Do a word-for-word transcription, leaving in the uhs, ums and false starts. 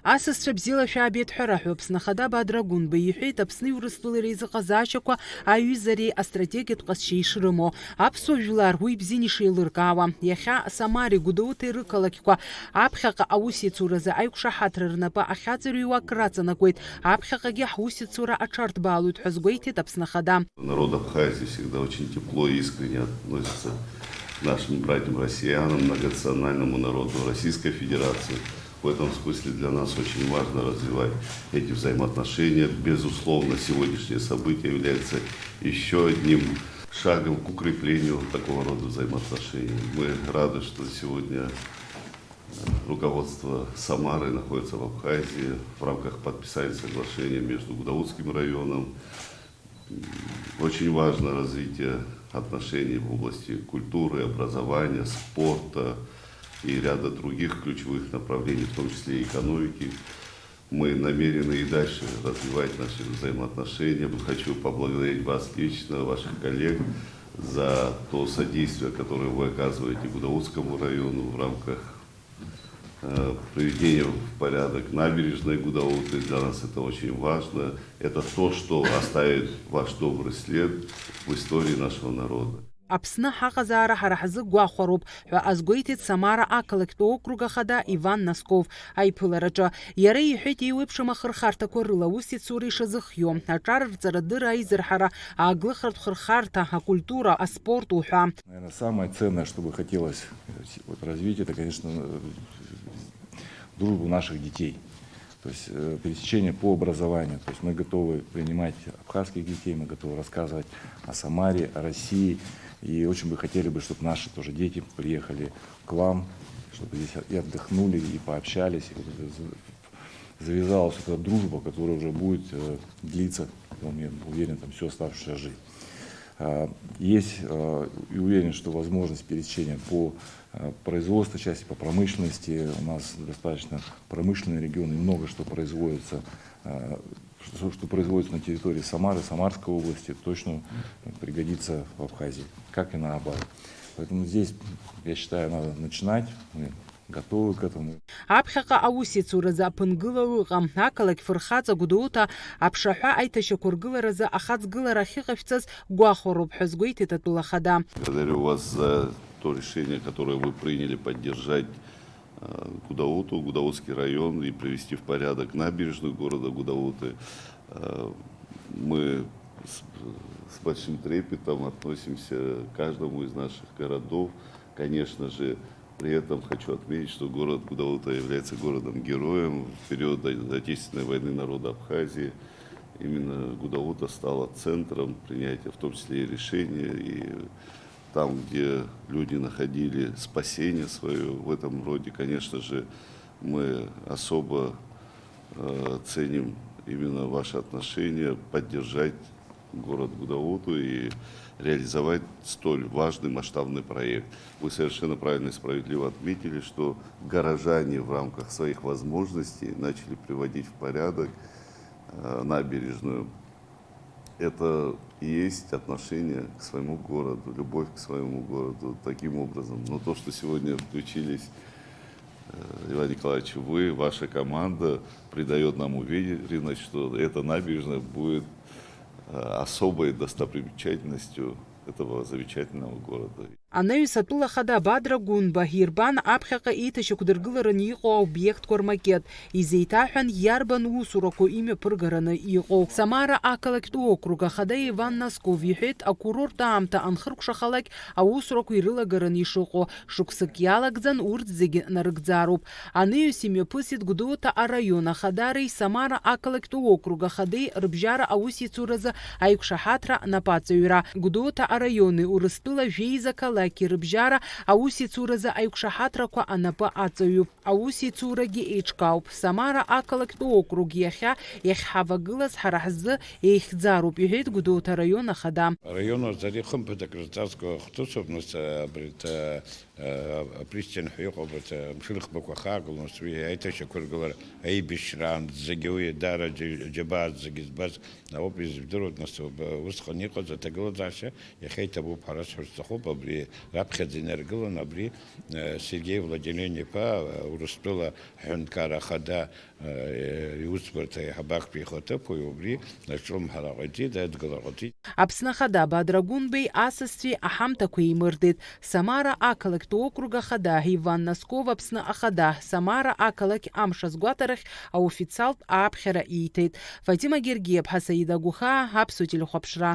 Асасцәа бзиала шәаабеит ҳәа раҳәо Аԥсны Ахада Бадра Гәынба иҳәеит Аԥсни Урыстәылеи реизыҟазаашьақәа аҩызареи астратегиатә ҟазшьа ишрымоу. Аԥсуа жәлар уи бзианы ишеилыркаауа. Иахьа Самареи Гәдоуҭеи рықалақьқәа аԥхьаҟа аусеицуразы аиқәшаҳаҭра рнапы ахьаҵарҩуа акраҵанакуеит. Аԥхьаҟагьы ҳусеицура аҽарҭбаалоит ҳәа азгәеиҭеит Аԥсны Ахада. Народ Абхазии всегда очень тепло и искренне относится к нашим братьям-россиянам, многонациональному народу Российской Федерации. В этом смысле для нас очень важно развивать эти взаимоотношения. Безусловно, сегодняшнее событие является ещё одним шагом к укреплению такого рода взаимоотношений. Мы рады, что сегодня, э, руководство Самары находится в Абхазии в рамках подписания соглашения между Гудаутским районом. Очень важно развитие отношений в области культуры, образования, спорта и ряда других ключевых направлений, в том числе и экономики. Мы намерены и дальше развивать наши взаимоотношения. Хочу поблагодарить вас лично, ваших коллег за то содействие, которое вы оказываете Гудаутскому району в рамках, э, приведения в порядок набережной Гудауты. Для нас это очень важно. Это то, что оставит ваш добрый след в истории нашего народа. Аԥсны ҳаҟазаара ҳара ҳзы гәахәароуп ҳәа азгәеиҭеит Самара ақалақьтә округ ахада Иван Носков аиԥылараҿы. Иара иҳәеит, еиуеиԥшым ахырхарҭақәа рыла аусеицура ишазыхиоу, аҿарырҵарадырра, аизырҳара, ааглыхратә хырхарҭа, акультура, аспорт уҳәа. Наверное, самое ценное, что бы хотелось, э, вот развить, это, конечно, э, дружбу наших детей. То есть, э, пересечение по образованию. То есть мы готовы принимать абхазских детей, мы готовы рассказывать о Самаре, о России. И очень бы хотели бы, чтобы наши тоже дети приехали к вам, чтобы здесь и отдохнули, и пообщались. И вот это з-, завязалась эта дружба, которая уже будет, э, длиться, я уме-, уверен, там, всю оставшуюся жизнь. А, есть, э, и уверен, что возможность пересечения по, э, производству части, по промышленности. У нас достаточно промышленный регион, и много что производится, э, что, что производится на территории Самары, Самарской области, точно пригодится в Абхазии, как и наоборот. Поэтому здесь, я считаю, надо начинать. Мы готовы к этому. Аԥхьаҟа аусеицуразы аԥынгыла ыҟам. Ақалақь фырхаҵа Гәдоуҭа аԥшаҳәа аиҭашьақәыргыларазы ахаҵгылара ахьыҟашәҵаз гәахәароуп ҳәа азгәеиҭеит атәыла ахада. Благодарю вас за то решение, которое вы приняли поддержать, э, Гудауту, Гудаутский район и привести в порядок набережную города Гудауты. Э, мы с, с большим трепетом относимся к каждому из наших городов. Конечно же, при этом хочу отметить, что город Гудаута является городом-героем. В период Отечественной войны народа Абхазии именно Гудаута стала центром принятия, в том числе и решения, и там, где люди находили спасение своё в этом роде, конечно же, мы особо, э, ценим именно ваше отношение поддержать город Гудауту и реализовать столь важный масштабный проект. Вы совершенно правильно и справедливо отметили, что горожане в рамках своих возможностей начали приводить в порядок, э, набережную. Это и есть отношение к своему городу, любовь к своему городу таким образом. Но то, что сегодня включились, э, Иван Николаевич, вы, ваша команда, придаёт нам уверенность, что эта набережная будет, э, особой достопримечательностью этого замечательного города. Анаҩс атәыла ахада Бадра Гәынба ирбан аԥхьаҟа еиҭашьақәдыргылараны иҟоу аобиектқәа рмакет, изеиҭаҳәан иарбан усурақәоу имҩаԥыргараны иҟоу. Самара ақалақьтә округ ахада Иван Носков иҳәеит, акурорттә аамҭа анхыркәшахалак аусурақәа ирылагараны ишыҟоу, шықәсык иалагӡан урҭ зегьы нарыгӡароуп. Анаҩс имҩаԥысит Гәдоуҭа араион ахадареи Самара ақалақьтә округ ахадеи рыбжьара аусеицуразы аиқәшаҳаҭра анапаҵаҩра. Гәдоуҭа араиони Урыстәыла жәеиза қалақьи рыбжьара аусеицуразы аиқәшаҳаҭрақәа анапы аҵаҩуп. Аусеицурагьы еиҿкаауп. Самара ақалақьтә округ иахьа иахьҳавагылаз ҳара ҳзы еихьӡароуп, иҳәеит Гәдоуҭа араион ахада. Араион аҿы ари хымԥада акрырҵазкуа хҭысуп, нас, абри, ҭа-, Апристин ҳәа иҟоуп, урҭ амшын ӷбақәа ахьаагылоу, нас уи аиҭашьақәыргылара аибашьраан зегьы уи даара џьа-, џьабаа зегьы збаз ауп, изжәдыруеит, нас уб-, усҟан иҟаз аҭагылазаашьа иахьа иҭабуп ҳәа расҳәар сҭахуп, абри раԥхьаӡа инаргылан, абри, э, Сергеи Владилен-иԥа, э, Урыстәыла аҳәынҭқарра ахада, э, иусбарҭа аиҳабы актәи ихаҭыԥуаҩ убри аҿлымҳара ҟаиҵеит, адгылара ҟаиҵеит. Аԥсны Ахада Бадра Гәынбеи асасцәеи аҳамҭақәа еимырдеит. Самара ақалақьтә округ Ахада Иван Носков Аԥсны Ахада Самара ақалақь амш азгәаҭарахь аофициалтә ааԥхьара ииҭеит. Фатима Гергиаԥҳа, Саида Гәыхаа, Аԥсуа телехәаԥшра.